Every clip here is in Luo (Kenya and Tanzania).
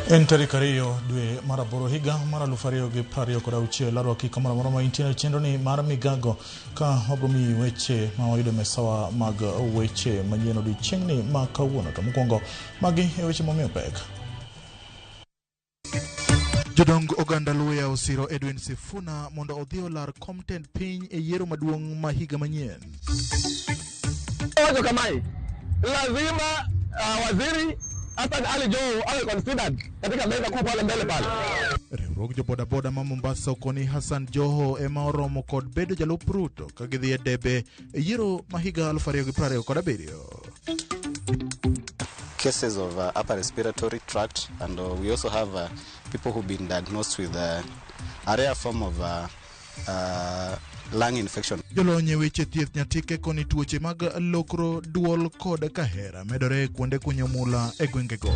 En tarik 2 dwe mar 8 higa mar 2026 arwaki kamoro amora ma intie e chenro ni mar migago ka wabiro miyi weche ma wayudo e mesawa mag weche manyien odiochieng'ni ma kawuono. To mokwongo magi e weche momiyo pek. Jodong oganda Luya osiro Edwin Sifuna mondo odhi olar kom tend piny e yiero maduong' ma higa manyien. Wacho kamae, lazima waziri Hassan Ali Joho awe considered katika meza kuu pale mbele pale. Riwruog jobodaboda ma Mombasa okoni Hassan Joho ema oromo kod bedo jalup Ruto ka gidhi e debe e yiero ma higa 2027. Cases of upper respiratory tract, and we also have people who've been diagnosed with a rare form of lung infection. Jolony e weche thieth Nyatike koni tuoche mag lokro duol kod kahera medore e kuonde kunyo mula e gwengego.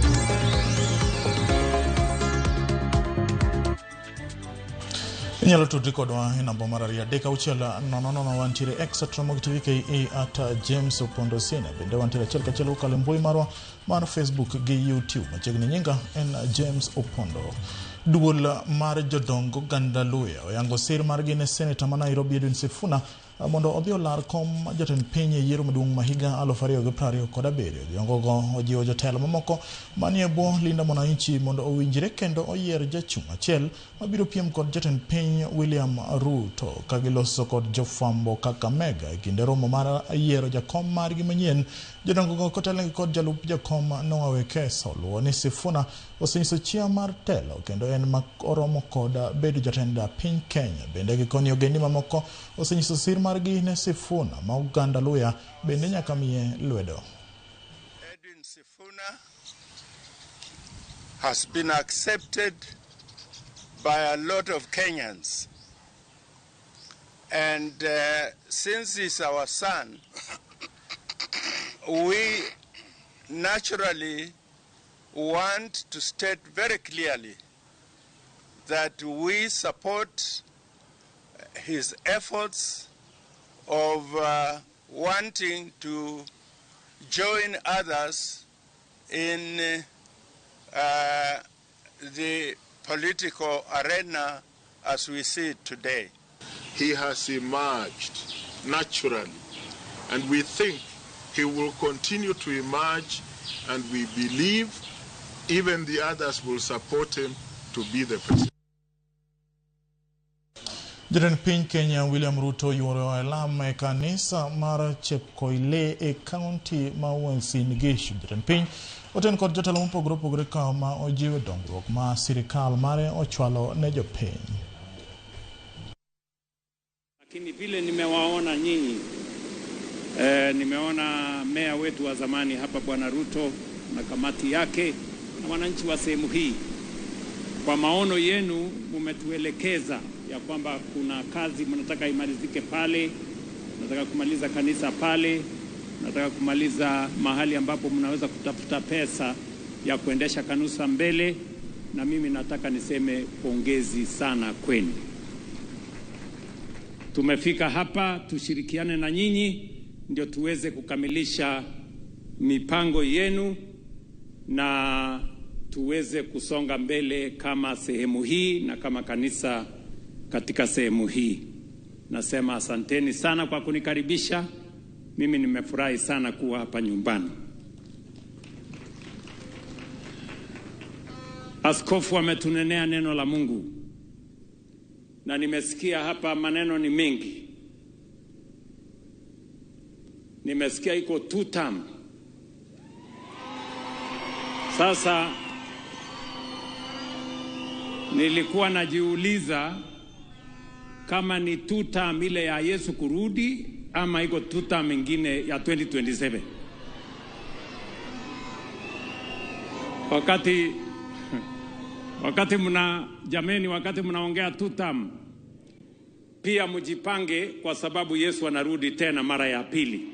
Inyalo tudri kodwa e namba mar 2 3 6 0 0 wantiere X at Ramogi TV KE at James Opondo Sine. Bende wantiere achiel kachiel kokalo e mbui marwa mar Facebook gi YouTube. Machiegni nyinga en James Opondo. Duol mar jodong oganda Luya oyango sir margi ne seneta ma Nairobi Edwin Sifuna mondo odhi olar kom jatend piny e yiero maduong' ma higa 2027. Jodongogo ojiwo jotelo mamoko manie bwo Linda Mwananchi mondo owinjre kendo oyier jachung' achiel mabiro piem kod jatend piny William Ruto ka giloso kod jofwambo Kakamega e kinde romo mar yiero jakom margi manyien. Jodongogo kotelnegi kod jalup jakom Noah Wekesa oluwo ni Sifuna osenyiso chia mar telo kendo en ma oromo kod bedo jatend piny Kenya. Bende gikoni ogendni mamoko osenyiso sir margi ne Sifuna ma oganda Luya bende nyaka miye lwedo. Edwin Sifuna has been accepted by a lot of Kenyans, and since he's our son, we naturally want to state very clearly that we support his efforts of wanting to join others in the political arena as we see it today. He has emerged naturally, and we think he will continue to emerge, and we believe even the others will support him to be the president. Jatend piny Kenya William Ruto yuoro e lam e kanisa mar Chepkoilel e kaunti ma Uasin Gishu. Jatend piny oten kod jotelo mopogore opogore ka ma ojiwo dongruok ma sirikal mare ochwalo ne jopiny. Lakini vile nimewaona nyinyi, nimeona meya wetu wa zamani hapa Bwana Ruto na kamati yake na wananchi wa sehemu hii. Kwa maono yenu mumetuelekeza ya kwamba kuna kazi mnataka imalizike pale, mnataka kumaliza kanisa pale, mnataka kumaliza mahali ambapo mnaweza kutafuta pesa ya kuendesha kanisa mbele, na mimi nataka niseme pongezi sana kwenu. Tumefika hapa tushirikiane na nyinyi ndio tuweze kukamilisha mipango yenu na tuweze kusonga mbele kama sehemu hii na kama kanisa katika sehemu hii. Nasema asanteni sana kwa kunikaribisha. Mimi nimefurahi sana kuwa hapa nyumbani. Askofu ametunenea neno la Mungu na nimesikia hapa maneno ni mengi. Nimesikia iko 2 term. Sasa nilikuwa najiuliza kama ni 2 term ile ya Yesu kurudi ama iko 2 term ingine ya 2027. Wakati mna jameni, wakati mnaongea 2 term pia mjipange, kwa sababu Yesu anarudi tena mara ya pili.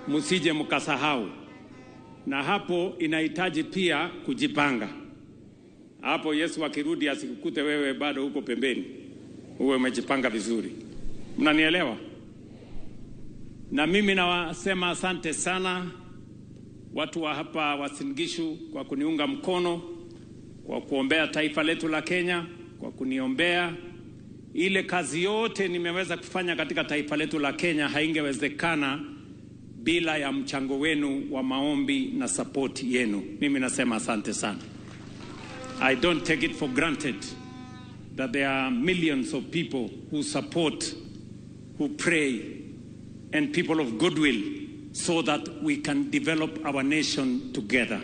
Msije mkasahau. Na hapo inahitaji pia kujipanga. Hapo Yesu akirudi asikukute wewe bado uko pembeni. Uwe umejipanga vizuri. Mnanielewa? Na mimi nawasema asante sana watu wa hapa Uasin Gishu kwa kuniunga mkono, kwa kuombea taifa letu la Kenya, kwa kuniombea. Ile kazi yote nimeweza kufanya katika taifa letu la Kenya haingewezekana bila ya mchango wenu wa maombi na support yenu. Mimi nasema asante sana. I don't take it for granted that there are millions of people who support, who pray, and people of goodwill so that we can develop our nation together.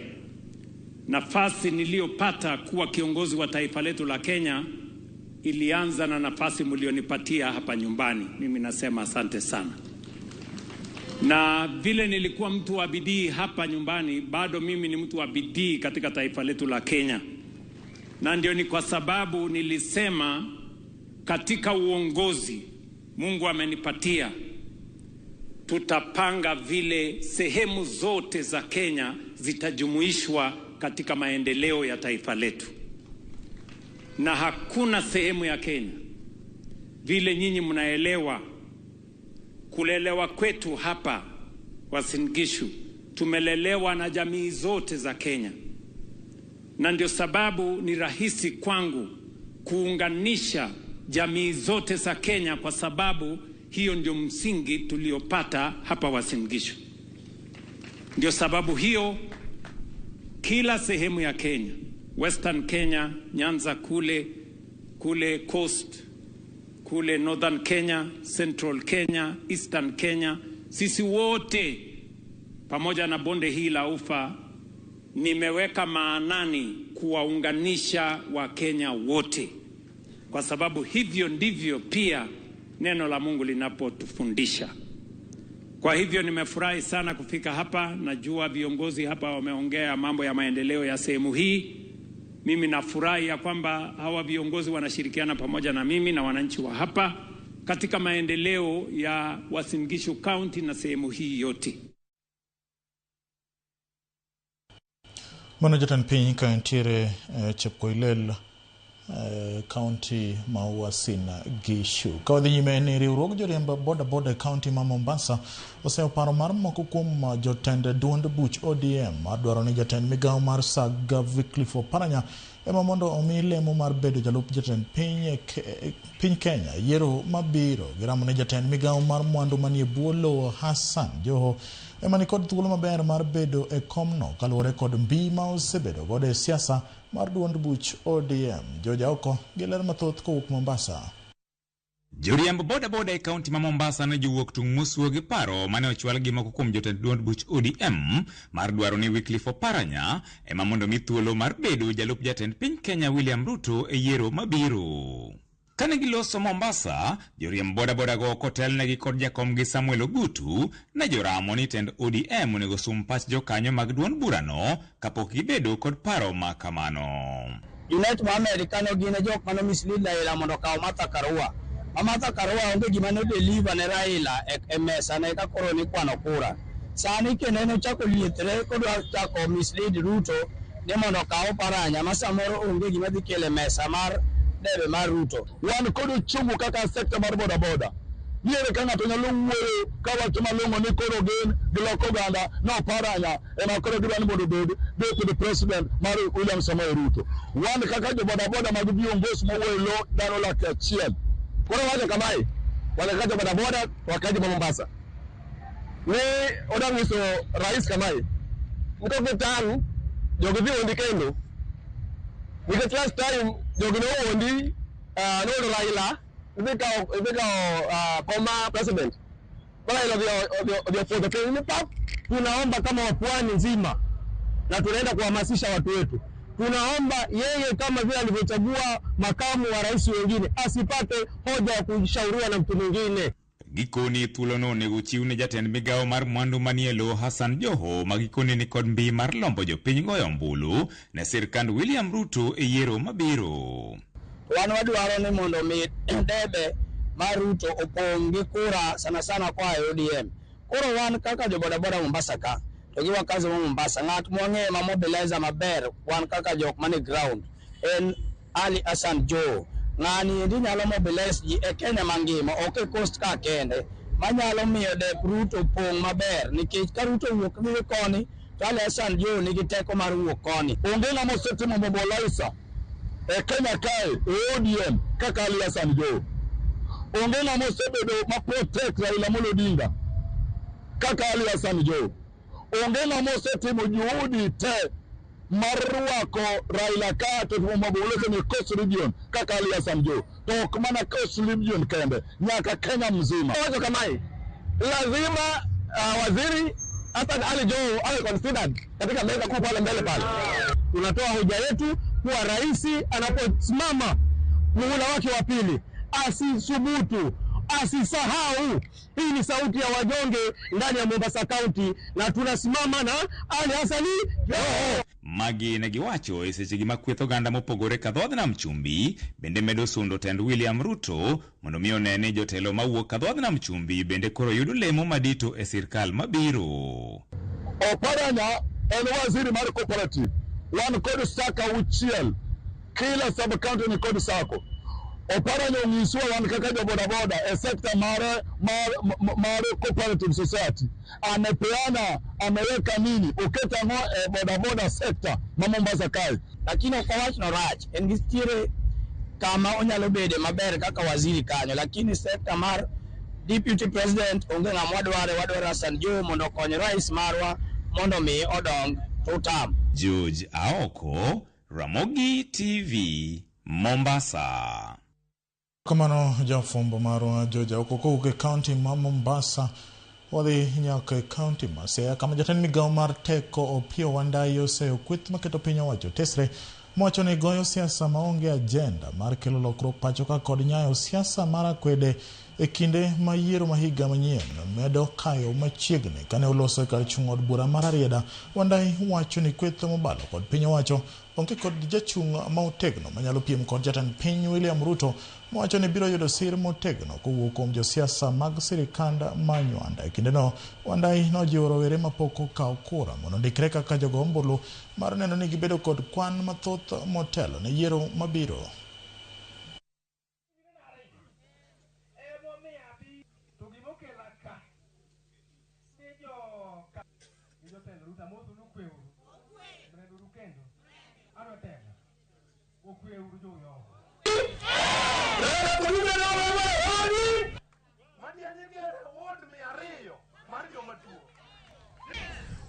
Nafasi niliyopata kuwa kiongozi wa taifa letu la Kenya ilianza na nafasi mlionipatia hapa nyumbani. Mimi nasema asante sana. Na vile nilikuwa mtu wa bidii hapa nyumbani, bado mimi ni mtu wa bidii katika taifa letu la Kenya. Na ndio ni kwa sababu nilisema katika uongozi Mungu amenipatia, tutapanga vile sehemu zote za Kenya zitajumuishwa katika maendeleo ya taifa letu. Na hakuna sehemu ya Kenya, vile nyinyi mnaelewa, kulelewa kwetu hapa Uasin Gishu, tumelelewa na jamii zote za Kenya. Na ndio sababu ni rahisi kwangu kuunganisha jamii zote za Kenya, kwa sababu hiyo ndio msingi tuliopata hapa Uasin Gishu. Ndio sababu hiyo kila sehemu ya Kenya, Western Kenya, Nyanza kule, kule Coast, kule Northern Kenya, Central Kenya, Eastern Kenya, sisi wote pamoja na bonde hii la Ufa, nimeweka maanani kuwaunganisha Wakenya wote, kwa sababu hivyo ndivyo pia neno la Mungu linapotufundisha. Kwa hivyo nimefurahi sana kufika hapa. Najua viongozi hapa wameongea mambo ya maendeleo ya sehemu hii. Mimi nafurahi ya kwamba hawa viongozi wanashirikiana pamoja na mimi na wananchi wa hapa katika maendeleo ya Uasin Gishu County na sehemu hii yote. Mano jatend piny ka entiere Chepkoilel, kaunti ma Uasin Gishu. Ka wadhi nyime ni riwruog joriemb boda boda e kaunti ma Mombasa oseyo paro mar moko kuom jotend duond buch ODM mar dwaro ni jatend migawo mar Saga Wycliffe Oparanya ema mondo omi lemo mar bedo jalup jatend piny, piny Kenya yiero mabiro. Giramo ni jatend migawo mar mwandu manie bwo lowo Hassan Joho ema nikod thuolo maber mar bedo e komno kaluwore kod mbi ma osebedo godo e siasa mar duond buch ODM. Joja oko gi ler mathoth kowuok Mombasa. Joriemb boda boda e kaunti ma Mombasa ne jowuok tung' mosuo gi paro mane ochwal gi moko kuom jotend duond buch ODM mar dwaro ni Wycliffe Oparanya ema mondo mi thuolo mar bedo jalup jatend piny Kenya William Ruto e yiero mabiro. Kane giloso Mombasa, joriemb boda boda go kotelnegi kod jakomgi Samuel Ogutu ne joramo ni tend ODM onego sum pach jokanyo mag duond burano kapok gibedo kod paro ma kamano. Junet Mohamed kano gine jok mano mislead Raila mondo okaw Martha Karua. Ma Martha Karua onge gima no deliver ne Raila e mesa ne ka koro ni kwano kura. Sani kendo en ochako liethre kodwa chako mislead Ruto ni mondo okaw Oparanya ma samoro onge gima dhi kelo e mesa mar debe mar Ruto. Wan kod uchungu kaka sekta mar boda boda. Niere ka ng'ato nyalo wuoyo kawacho malong'o ni koro gin giloko oganda no Oparanya ema koro gidwa ni mondo obed deputy president mar William Samoei Ruto. Wan kaka jo boda boda mag viongozi mowuoyo e lo dhano laki achiel. Koro wacho kamae, wan kaka jo boda boda wakaji ma Mombasa. Ni odwa nyiso rais kamae, mtoke tan jogi dhi wuondi kendo. Nikech last time jogi ne owuondi, noyudo Raila idhi kawo koma president. Raila odhi opodho piny ni pap. Tunaomba kama wapwani nzima na tunaenda kuhamasisha watu wetu. Tunaomba yeye kama vile alivyochagua makamu wa rais wengine asipate hoja ya kushauriwa na mtu mwingine. Gikoni thuolono onego chiw ne jatend migawo mar mwandu manie lowo Hassan Joho ma gikone ni kod mbi mar lombo jopiny goyo ombulu ne sirkand William Ruto e yiero mabiro. Wan wadwaro ni mondo mi debe mar Ruto opong' gi kura sana sana koa e ODM. Koro wan kaka jo bodaboda Mombasa ka to gi wakazi ma Mombasa, ng'at mwang'eyo ma mobilizer maber wan kaka jok mane ground en Ali Hassan Joho. Ng'ani endi nyalo mobilize ji e Kenya mangima, ok e coast ka kende, manyalo miyo dep Ruto pong' maber, nikech ka Ruto owuok dhi koni To Ali Hassan Joho nigi teko mar wuok koni. Onge ng'ama osetimo mobilizer e Kenya kae e ODM kaka Ali Hassan Joho. Onge ng'ama osebedo ma protect Raila Amolo Odinga kaka Ali Hassan Joho. Onge ng'ama osetimo juhudi te mar rwako Raila ka to timo mobilization e Coast Region kaka Ali Hassan Joho. To ok mana Coast Region kende, nyaka Kenya mzima. Wacho kamae, lazima waziri Hassan Ali Joho awe considered katika meza kuu pale mbele pale. Tunatoa hoja yetu kuwa rais anaposimama muhula wake wa pili asisubutu, asisahau. Hii ni sauti ya wanyonge ndani ya Mombasa County, na tunasimama na Ali Hassan Joho. Magi ne giwacho e sechegi ma kweth oganda mopogore ka dhodh nam chumbi bende medo sundo tend William Ruto mondo mi one ni jotelo mawuok ka dhodh nam chumbi bende koro yudo lemo madito e sirkal mabiro. Oparanya en waziri mar cooperative. Wan kod saka 6, kila sub county ni kod sako. Oparanya onyiswa wan kaka jo bodaboda e sekta mar cooperative society. Amepeana, ameweka nini, oketa ng'o e bodaboda sekta ma Mombasa kae. Lakini ok owach norach, en gi kama onyalo bede maber kaka waziri kanyo, lakini sekta mar deputy president onge ng'ama wadware, wadwaro Hassan Joho mondo okony rais marwa mondo mi odong two term. George Aoko, Ramogi TV, Mombasa. Kamano jafwambo marwa George Aoko kowuok e kaunti ma Mombasa. Wadhi nyaka e kaunti ma Siaya kama jatend migawo mar teko Opiyo Wandayi oseyo kweth maketo piny owacho tesre mowacho ni goyo siasa maonge ajenda mar kelo lokruok pacho ka kod nyayo siasa mar akwede e kinde ma yiero ma higa manyien medo kayo machiegni. Kane oloso e kar chung' od bura mar Rarieda, Wandayi wacho ni kweth mobalo kod piny owacho onge kod jachung' ma otegno manyalo piem kod jatend piny William Ruto, mowacho ni biro yudo sir motegno kowuok kuom josiasa mag sirikand ma Nywanda. E kindeno, Wandayi nojiwo rowere mapok okawo kura mondo ondikre kaka jogo ombulu mar neno ni gibedo kod kwan mathoth motelo ne yiero mabiro.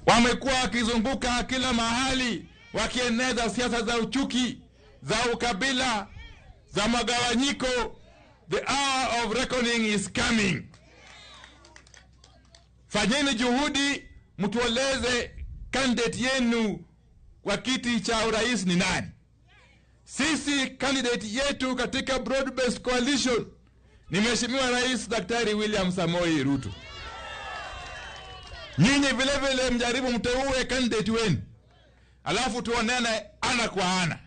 Wamekuwa wakizunguka kila mahali wakieneza siasa za uchuki, za ukabila, za magawanyiko. The hour of reckoning is coming. Fanyeni juhudi mtueleze candidate yenu kwa kiti cha urais ni nani. Sisi candidate yetu katika broad based coalition ni Mheshimiwa Rais Daktari William Samoei Ruto. Nyinyi vile vile mjaribu mteue candidate wenu, alafu tuonane ana kwa ana.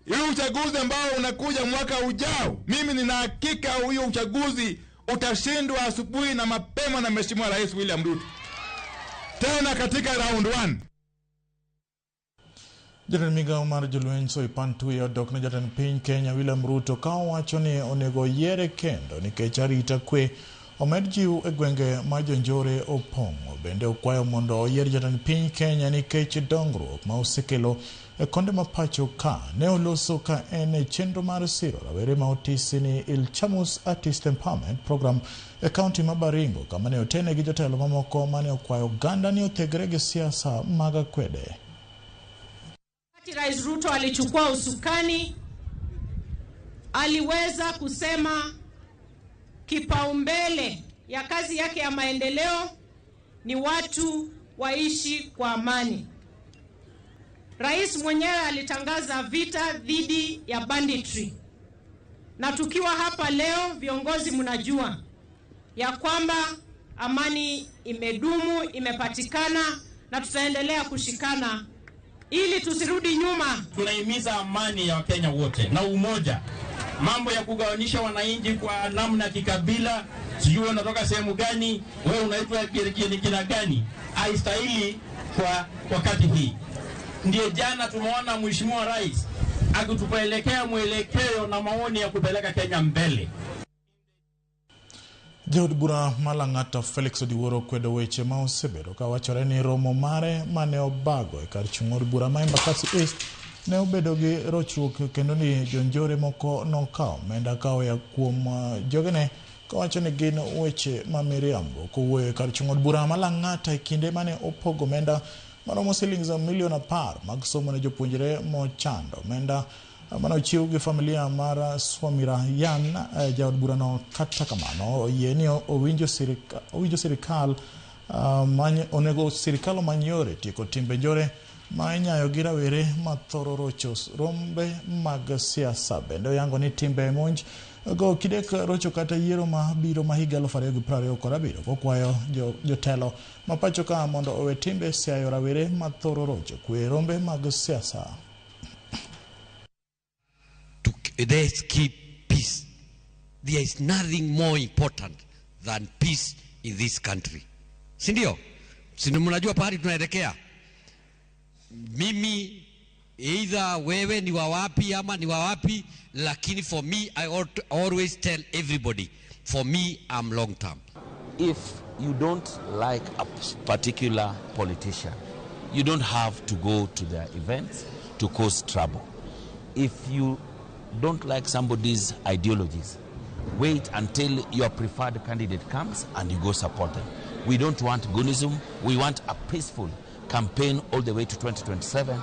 Hii uchaguzi ambao unakuja mwaka ujao, mimi nina hakika huyo uchaguzi utashindwa asubuhi na mapema na Mheshimiwa Rais William Ruto, tena katika round 1. Jatend migawo mar jolweny Soipan Tuya odok ne jatend piny Kenya William Ruto ka owacho ni onego yiere kendo nikech arita kwe omed jiw e gwenge ma jonjore opong'o. Bende okwayo mondo oyier jatend piny Kenya nikech dongruok ma osekelo e konde ma pacho ka. Ne oloso ka en e chenro mar siro rawere ma otisi ni Ilchamus Artist Empowerment Program e kaunti ma Baringo, kama ne otene gi jotelo mamoko mane okwayo oganda ni othegre gi siasa mag akwede. Rais Ruto alichukua usukani, aliweza kusema kipaumbele ya kazi yake ya maendeleo ni watu waishi kwa amani. Rais mwenyewe alitangaza vita dhidi ya banditry. Na tukiwa hapa leo, viongozi mnajua ya kwamba amani imedumu, imepatikana, na tutaendelea kushikana ili tusirudi nyuma. Tunahimiza amani ya Wakenya wote na umoja. Mambo ya kugawanisha wananchi kwa namna kikabila, sijui unatoka sehemu gani, wewe unaitwa jina gani, haistahili kwa wakati hii. Ndiyo jana tumeona Mheshimiwa Rais akitupelekea mwelekeo na maoni ya kupeleka Kenya mbele. Jaod bura ma Lang'ata Felix Odiwuor okwedo weche ma osebedo ka wachore ni romo mare mane obago e kar chung' od bura ma Embakasi East ne obedo gi rochruok kendo ni jonjore moko nokawo omenda ka oya kuom jogene kawacho ni gin weche ma miriambo. Kowuoyo e kar chung' od bura ma Lang'ata e kinde mane opogo omenda maromo silings milion 10 mag somo ne jopuonjre mochando omenda mane ochiw gi familia mar Swamirayan, jaod burano kata kamano oyie ni owinjo sirikal onego sirikal omany yore tieko timbe njore ma inyayo gi rawere ma thoro rocho rombe mag siasa. Bende oyango ni timbe monj go kidek rocho kata yiero ma biro ma higa 2027 kokwayo jotelo ma pacho ka mondo owe timbe siayo rawere ma thoro rocho kwe rombe mag siasa. Let's keep peace. There is nothing more important than peace in this country. Si ndio? Si mnajua pahali tunaelekea? Mimi either wewe ni wa wapi ama ni wa wapi, lakini for me I always tell everybody, for me I'm long term. If you don't like a particular politician, you don't have to go to their events to cause trouble. If you don't like somebody's ideologies, wait until your preferred candidate comes and you go support them. We don't want goonism. We want a peaceful campaign all the way to 2027.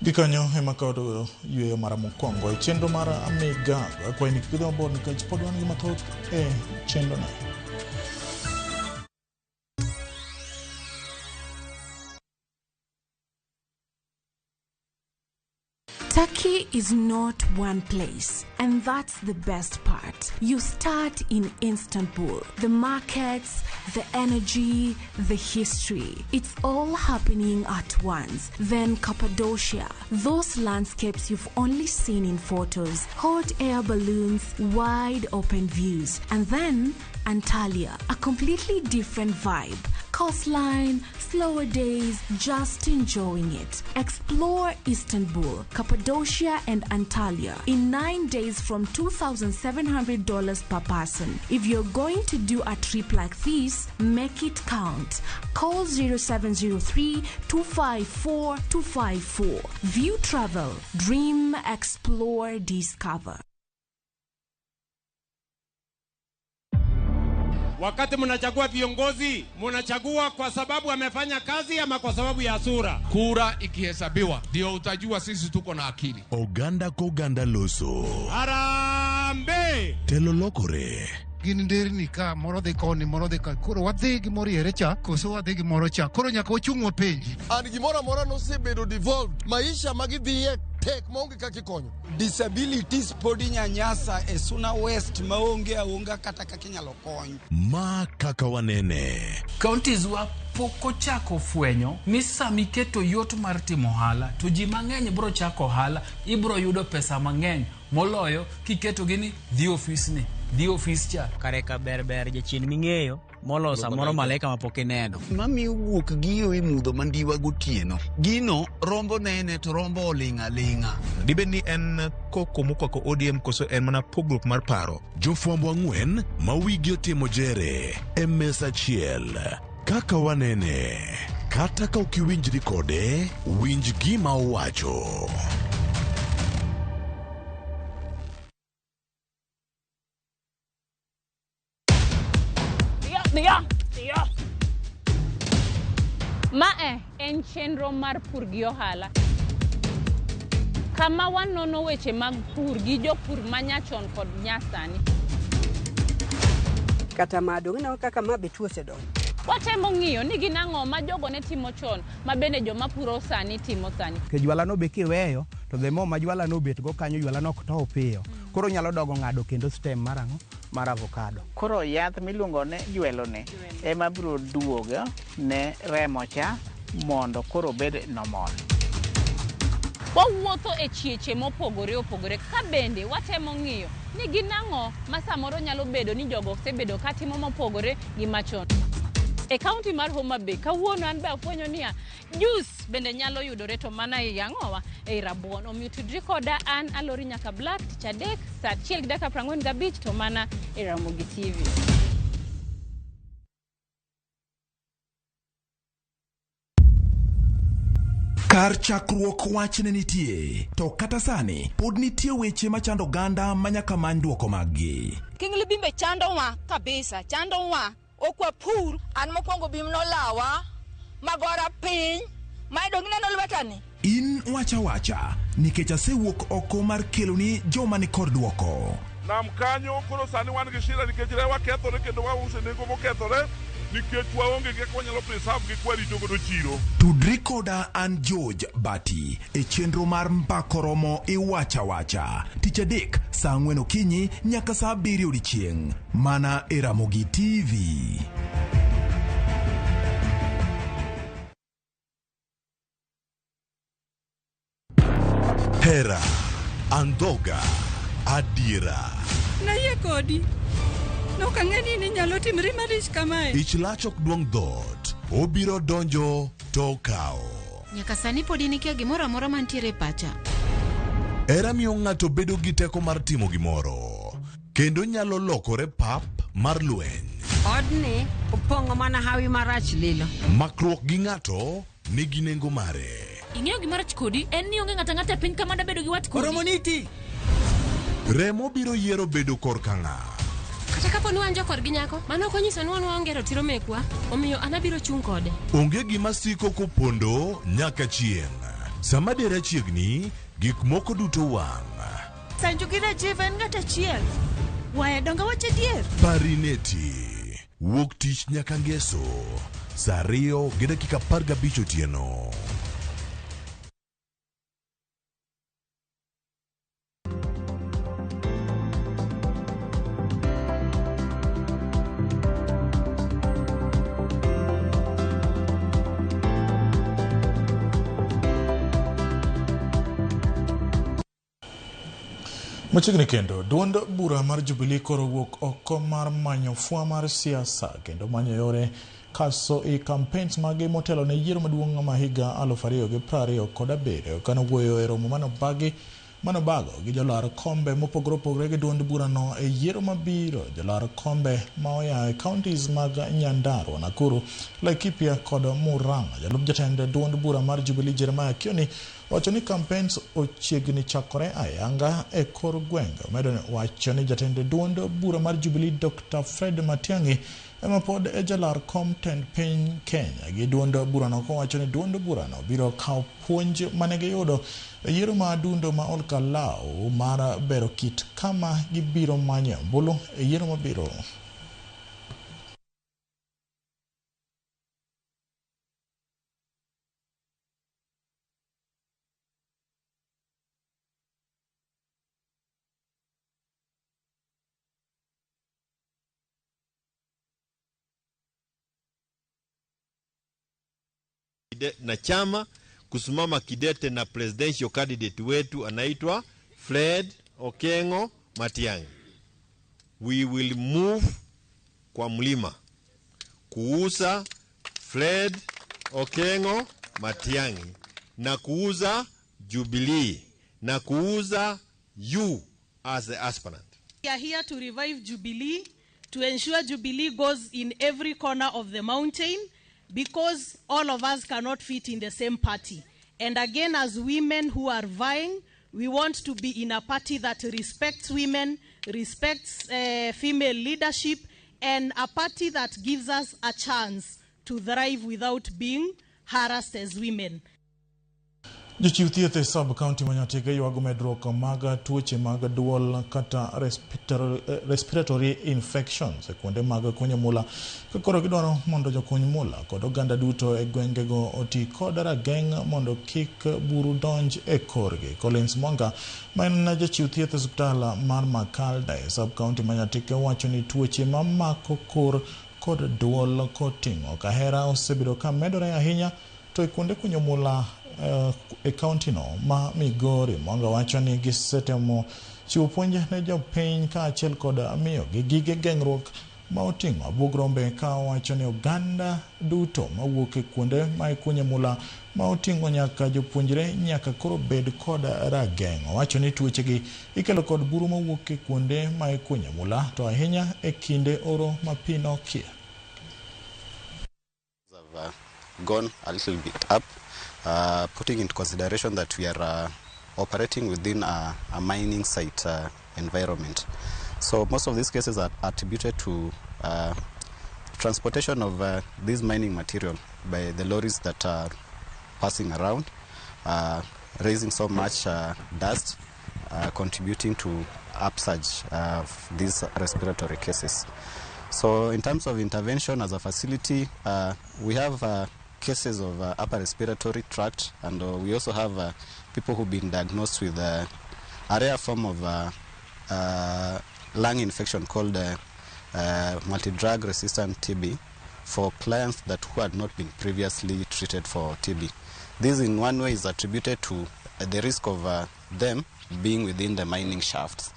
Gikanyo ema kawo yweyo mara mokwongo e chenro mar migago. Akwayi ni kik idhi mabor nikech pod wan gi mathoth e chenro ni. Turkey is not one place, and that's the best part. You start in Istanbul. The markets, the energy, the history. It's all happening at once. Then Cappadocia, those landscapes you've only seen in photos, hot air balloons, wide open views. And then Antalya, a completely different vibe. Coastline, slower days, just enjoying it. Explore Istanbul, Cappadocia and Antalya in 9 days from $2,700 per person. If you're going to do a trip like this, make it count. Call 0703 254 254. View Travel. Dream, explore, discover. Wakati mnachagua viongozi, mnachagua kwa sababu amefanya kazi ama kwa sababu ya sura? Kura ikihesabiwa ndio utajua sisi tuko na akili. Oganda koganda loso. Harambee! Telo lokore. Gin nderni ka moro dhi koni moro dhi ka koro wadhi gi moriere cha koso wadhi gi moro cha koro nyaka wachung' wapenji. And gimoro amora nosebedo devolved maisha magidhiye tek maonge kaka ikonyo. Disabilities pod inyanyasa e Suna West maonge aonga kata kaka inyalo kony. Ma kaka wanene. Counties wa pok ochako fwenyo ni sama iketo yot mar timo ohala to ji mang'eny bro chako ohala, ibro yudo pesa mang'eny moloyo kiketo gi ni dhi ofis ni, dhi ofis cha. Kare ka ber ber jachien ming'eyo moloyo samoro malaika mapok ineno. Mamiyo wuok giyo e mudho mandiwa gotieno. Gino rombo nene to rombo oling' aling'a. Dibed ni en koko mokwako ODM koso en mana pogruok mar paro? Jofwambo ang'wen ma wigi otimo jere e mesa achiel. Kaka wanene. Kata ka ok iwinjri kode, winj gima owacho. Mae en chenro mar pur gi ohala kama wanono weche mag pur gi jopur manyachon kod nyasani. Kata ma dong' ineno kaka ma be tuo osedonjo. Watemo ng'iyo ni gin ang'o ma jogo ne timo chon ma bende joma puro sani timo sani. Ke jwala no be kiweyo to the more ma jwala no obet go kanyo jwala no ok tow piyo. Koro nyalo dogo ng'ado kendo stem mar ang'o mar avocado. Koro yath miluongo ni jwelo ni ema biro duogo ne remo cha mondo koro obed normal. Wawuotho e chieche mopogore opogore ka bende watemo ng'iyo ni gin ang'o ma samoro nyalo bedo ni jogo osebedo ka timo mopogore gi machon. E kaunti mar Homa Bay kawuono an be afwenyo niya juice bende nyalo yudore to mana ei ang'owa ei rabuon. Omiyo tudri koda an Alori Nyaka Black tich adek saa 1:45 to mana e Ramogi TV. Kar chakruok wach ne nitie, to kata sani pod nitie weche machando oganda ma nyaka many dwoko maggi. King Libimbe chandowa kabisa, chandowa. Ok wapur. An mokwongo bim nolawa, magora piny, ma dong ineno lwetani. In wacha wacha, nikech asewuok oko mar keloni joma ni kod dwoko. Nam kanyo koro sani wan gi shida nikech rewa kethore kendo wauso e nengo mokethore nikech waonge gi kaka wanyalo preserve gi kwarito godo chiro. Tudri koda an George Bati e chenro mar Mbako Romo Iwacha Wacha tich adek saa 4 okinyi nyaka saa 7 odiechieng' mana e Ramogi TV. Hera, andhoga, adiera. Nayie kodi. Nok ang'e ni inyalo timri malich kamae. Ich lach ok duong' dhoot, obiro donjo to okawo. Nyaka sani pod in ikia gimoro amora mantiere e pacha. Hera miyo ng'ato bedo gi teko mar timo gimoro, kendo nyalo lokore pap mar lweny. Odni opong'o mana hawi marach lilo. Makruok gi ng'ato nigi nengo mare. Ing'eyo gima rach kodi en ni onge ng'ato ang'ata e piny ka mada bedo gi wat kodi. Oromo niti. Remo biro yiero bedo korka ng'a. Kata kapo ni wan jokorgi nyako, mano ok onyiso ni wan waonge ratiro mekwa, omiyo an abiro chung' kode. Onge gima siko kopondo nyaka chieng'. Sama dera chiegni, gik moko duto wang'. Sanju gi Rajiv en ng'at achiel. Waya donge awacho adier? Parineti. Wuok tich nyaka ngeso. Saa 2:15 otieno. Machiegni kendo, duond bura mar Jubilee koro wuok oko mar manyo fwa mar siasa kendo manyo yore kaso i campaigns mage motelo ne yiero maduong' ma higa 2027 kane owuoyo e romo manobago gi jolar kombe mopogore opogore gi duond burano e yiero mabiro. Jolar kombe ma oa e counties mag Nyandarua, Nakuru, Laikipia kod Murang'a. Jalup jatend duond bura mar Jubilee Jeremiah Kioni wacho ni campaigns ochiegni chakore ayanga e kor gwenge. Omedo wacho ni jatend duond bura mar Jubilee Dr. Fred Matiang'i ema pod e jalar kom tend piny Kenya gi duond burano kowacho ni duond burano biro kawo puonj mane giyudo e yiero ma adundo ma Olkalau mar bero kit kama gibiro manyo ombulu e yiero mabiro. Na chama kusimama kidete na presidential candidate wetu anaitwa Fred Okengo Matiang'i. We will move kwa mlima kuuza Fred Okengo Matiang'i na kuuza Jubilee na kuuza you as the aspirant. We are here to revive Jubilee, to ensure Jubilee goes in every corner of the mountain, because all of us cannot fit in the same party. And again, as women who are vying, we want to be in a party that respects women, respects female leadership, and a party that gives us a chance to thrive without being harassed as women. Jochiw thieth e sub-county ma Nyatike ywago medruok mag tuoche mag duol kata respiratory infections e kuonde mag kunyo mula ka koro gidwaro mondo jokuny mula kod oganda duto e gwengego oti kod rageng' mondo kik buru donj e korgi. Collins Mwanga ma en jachiw thieth e osiptal mar Makalda e sub-county ma Nyatike wacho ni tuoche mamako kor kod duol koting'o kahera osebedo ka medore ahinya to e kuonde kunyo mula e kaunti no ma Migori. Mwanga wacho ni gisetemo chiwo puonj ne jopiny kaachiel kod miyogi gige geng'ruok ma oting'o abuog rombe ka owacho ni oganda duto mawuok e kuonde ma ikunye mula ma oting'o nyaka jopuonjre nyaka koro bed kod rageng'. Owacho ni tuochegi ikelo kod buru mawuok e kuonde ma ikunye mula to ahinya e kinde oro ma pi nokie. Have gone a little bit up, putting into consideration that we are operating within a mining site environment. So most of these cases are attributed to transportation of this mining material by the lorries that are passing around, raising so much dust, contributing to upsurge of these respiratory cases. So in terms of intervention as a facility, we have cases of upper respiratory tract, and we also have people who've been diagnosed with a rare form of lung infection called multi-drug resistant TB for clients that who had not been previously treated for TB. This in one way is attributed to the risk of them being within the mining shafts.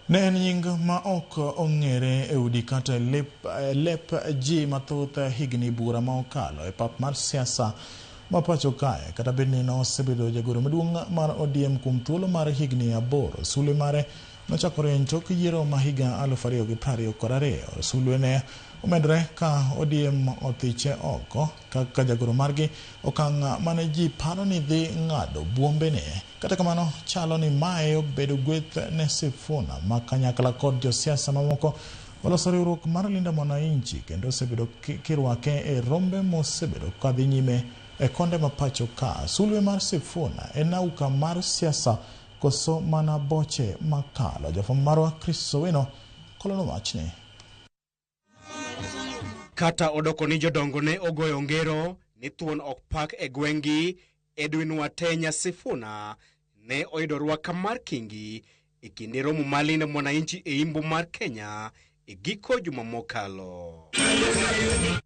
Ne en nying ma ok ong'ere e udi kata lep ji mathoth higni bura ma okalo e pap mar siasa ma pacho kae, kata bed ni nosebedo jagoro maduong' mar ODM kuom thuolo mar higni 8. Sulwe mare nochakore e tok yiero ma higa 2022. Sulwe ne omedore ka ODM othiche oko kaka jagoro margi, okang' mane ji paro ni dhi ng'ado buombene. Kata kamano, chalo ni mae obedo gweth ne Sifuna ma kanyakla kod josiasa mamoko oloso riwruok mar Linda Mwananchi kendo osebedo kirwake e rombe mosebedo kadhi nyime e konde ma pacho ka. Sulwe mar Sifuna en auka mar siasa koso mana boche makalo. Jafwambo marwa Chris Owino kolono wachni. Kata odoko ni jodongo ne ogoyo ngero ni thuon ok pak e gweng'gi, Edwin Watenya Sifuna ne oyudo rwaka mar kingi e kinde romo mar Linda Mwananchi e imbo mar Kenya e giko juma mokalo.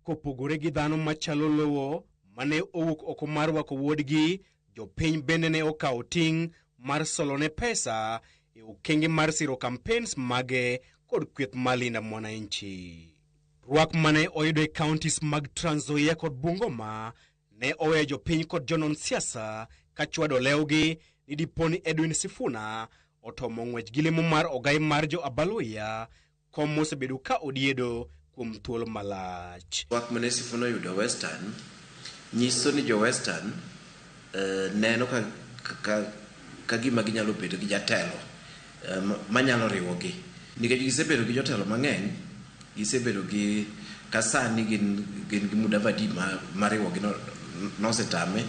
Kopogore gi dhano machalo lowo mane owuok oko mar rwako wuodgi, jopiny bende ne okawo ting' mar solone pesa e okenge mar siro campaigns mage kod kweth mar Linda Mwananchi. Rwak mane oyudo e counties mag Trans Nzoia kod Bungoma ne oweyo jopiny kod jonon siasa kachwado lewgi ni dipo ni Edwin Sifuna otomo ng'wech gi lemo mar ogai mar jo Abaluya, kom mosebedo ka odiedo kuom thuolo malach. Rwak mane Sifuna oyudo Western nyiso ni jo Western neno ka gima ginyalo bedo gi jatelo manyalo riwogi, nikech gisebedo gi jotelo mang'eny, gisebedo gi kasani gin gi Mudavadi mariwogi nosetame,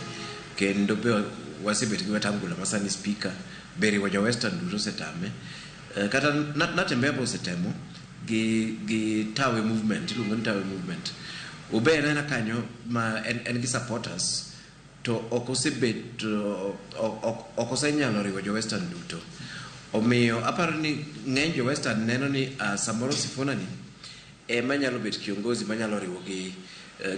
kendo be wasebet gi Wetangula masani speaker be riwo jo Western duto osetame. Kata Natembeya be osetemo gi Tawe movement, iluongo ni Tawe movement. Obe en kanyo ma en gi supporters to ok osebet, ok osenyalo riwo jo Western duto. Omiyo aparo ni ng'eny jo Western neno ni samoro Sifuna ni ema nyalo bet kiongozi manyalo riwo gi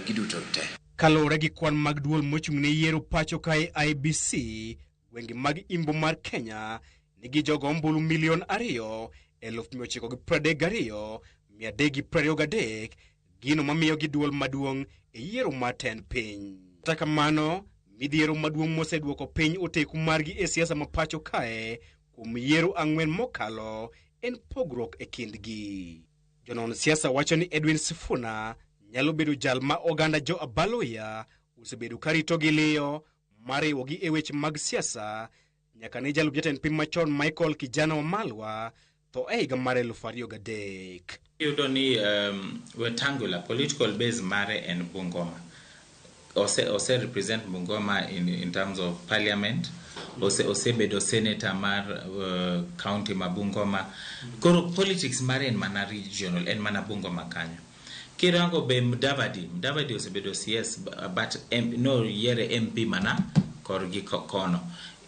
giduto te. Kaluwore gi kwan mag duol mochung' ne yiero pacho kae IBC, gwenge mag imbo mar Kenya nigi jogo ombulu 2,932,323, gino mamiyo gi duol maduong' e yiero mar tend piny. Kata kamano, midhiero maduong' moseduoko piny oteku margi e siasa ma pacho kae kuom yiero 4 mokalo en pogruok e kindgi. Jonon siasa wacho ni Edwin Sifuna nyalo bedo jal ma oganda jo Abaluya osebedo karito gi liyo mar riwogi e weche mag siasa nyaka ne jalup jatend piny machon Michael Kijana Wamalwa tho e higa mar 2003. Iyudo ni Wetangula political base mare en Bungoma. Ose represent Bungoma in terms of parliament, osebedo senator mar county ma Bungoma. Koro politics mare en mana regional, en mana Bungoma kanyo. Kirango be Mudavadi osebedo CS but no yiere MP mana korgi kono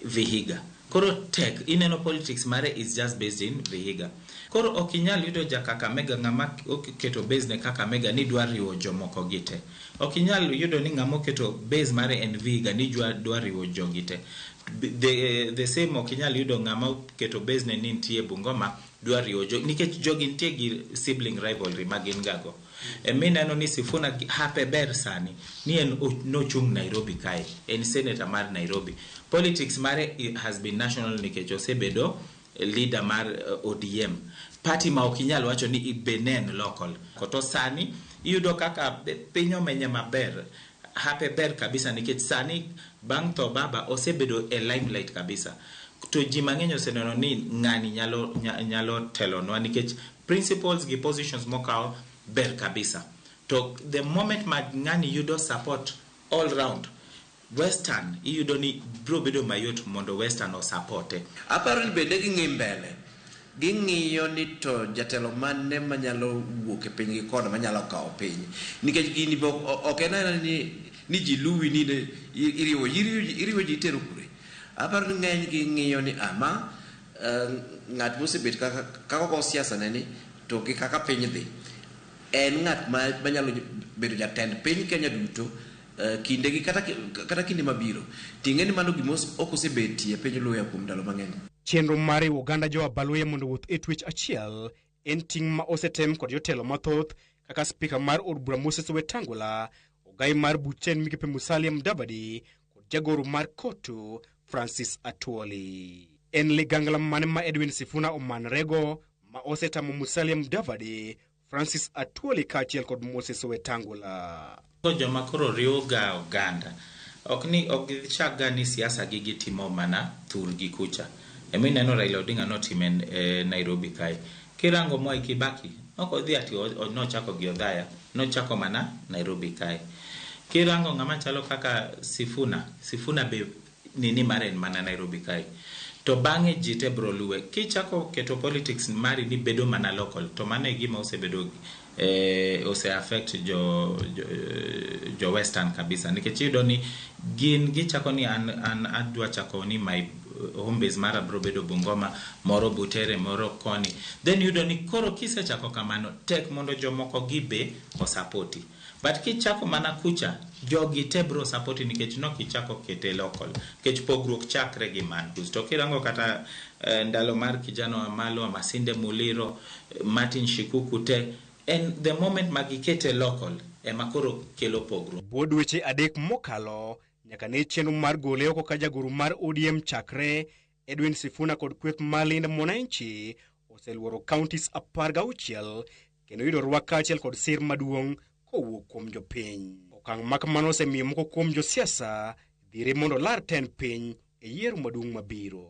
Vihiga. Koro tek ineno politics mare is just based in Vihiga. Koro ok inyal yudo ja Kakamega ng'ama oketo base ne Kakamega ni dwa riwo jomoko gi te. Ok inyal yudo ni ng'ama oketo base mare en Vihiga ni dwa riwo jogi te. The same ok inyal yudo ng'ama oketo base ne ni nitie Bungoma dwa riwo jo nikech jogi nitie gi sibling rivalry ma gin gago. Mineno ni Sifuna hape ber sani ni en nochung' Nairobi kae, en senator mar Nairobi. Politics mare has been national nikech osebedo leader mar ODM. Party ma ok inyal wacho ni be ne en local. To sani iyudo kaka piny omenye maber, hape ber kabisa nikech sani bang' tho baba osebedo e limelight kabisa. To ji mang'eny oseneno ni ng'ani nyalo telonwa nikech principles gi positions mokawo ber kabisa. To the moment ma ng'ani yudo support all round, Western iyudo ni biro bedo mayot mondo Western osapote. Aparo ni bende ging'i mbele, ging'iyo ni to jatelo mane manyalo wuok e piny gi kono manyalo kawo piny, nikech gini be ok en aena ni ji luwi ni iriwo ji itero kure. Aparo ni ng'eny gi ng'iyo ni ama ng'at mosebet kaka ogo siasa ne ni to gi kaka piny dhi, en ng'at manyalo bedo jatend piny Kenya duto kinde gi kata kinde mabiro. Ting'e ni mano gima ok osebetie e piny Luhya kuom ndalo mang'eny. Chenro mar riwo oganda jo Abaluhya mondo owuoth e twech achiel en ting' ma osetem kod jotelo mathoth kaka spika mar od bura Moses Wetangula, ogai mar buchen migepe Musalia Mudavadi kod jagoro mar Kotu Francis Atwoli. En ligangla mane ma Edwin Sifuna omanrego ma osetamo Musalia Mudavadi, Francis Atwoli kaachiel kod Moses Wetangula? Joma koro riwo ga oganda ok ni ok gichak ga ni siasa gi gitimo mana thurgi kucha. Ema ineno Raila Odinga notime Nairobi kae. Kirango Mwai Kibaki ok odhi ati nochako gi Othaya, nochako mana Nairobi kae. Kirango ng'ama chalo kaka Sifuna, Sifuna be nini mare en mana Nairobi kae. To bang'e ji te bro luwe. Kichako keto politics mari ni bedo mana local, to mano e gima osebedo ose affect jo Western kabisa. Nikech iyudo ni gin gichako ni an adwa chako ni my home base mara bro bedo Bungoma, moro Butere, moro koni. Then iyudo ni koro kisechako kamano, tek mondo jomoko gi be osapoti. But kichako mana kucha, jogi te bro sapoti nikech nok ichako kete local. Nikech pogruok chakre gi mano. To kirango kata ndalo mar kijana wa Malwa, Masinde Muliro, Martin Shikuku te, en the moment ma gikete local, ema koro kelo pogruok. Bwo dweche 3 mokalo, nyaka ne chenro mar gole oko ka jagoro mar ODM chakre, Edwin Sifuna kod kweth mar Linda Mwananchi oseluoro counties 16 kendo yudo rwak kaachiel kod sir maduong' kowuok kuom jopiny. Okang' ma kamano osemiyo moko kuom josiasa dhire mondo lar tend piny e yiero maduong' mabiro.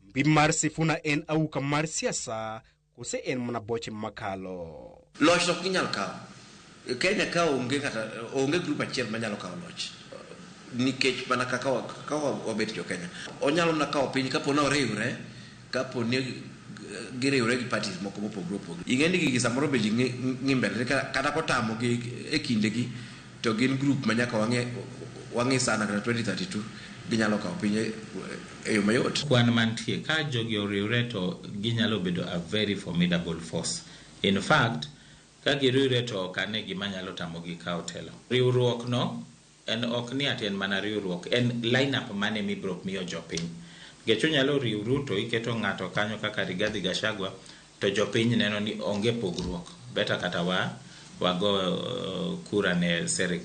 Mbi mar Sifuna en auka mar siasa kose en mana boche makalo? Loch ok ginyal kawo. Kenya ka onge kata onge group achiel manyalo kawo loch. Nikech mana kaka wabet jo Kenya. Onyalo mana kawo piny kapo ni oriwre, kapo ni giriwre gi parties moko mopogore opogore. Ing'e ni gigi samoro be ji ng'i mbele kata kotamo gi e kindegi to gin group ma nyaka wang'e sana kata 2032 ginyalo kawo piny e yo mayot. Kwan mantie ka jogi oriwre to ginyalo bedo a very formidable force. In fact, ka giriwre to ok ane gima nyalo tamogi kawo telo. Riwruok no en ok ni ati en mana riwruok, en line-up mane mibiro miyo jopiny. Nikech unyalo riwru to iketo ng'ato kanyo kaka Rigathi Gachagua to jopiny neno ni onge pogruok. Better kata wago kura ne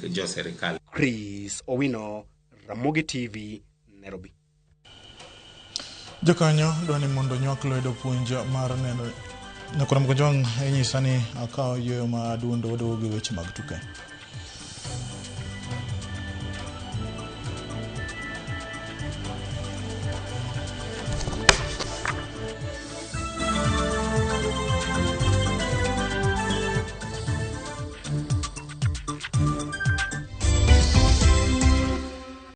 jo serikal. Chris Owino, Ramogi TV, Nairobi. Jokanyo dwa ni mondo nywak lwedo puonj mar neno Nyakoro Mkojwang' inyisa ni akawo yweyo ma adundo waduogo gi weche mag tuke.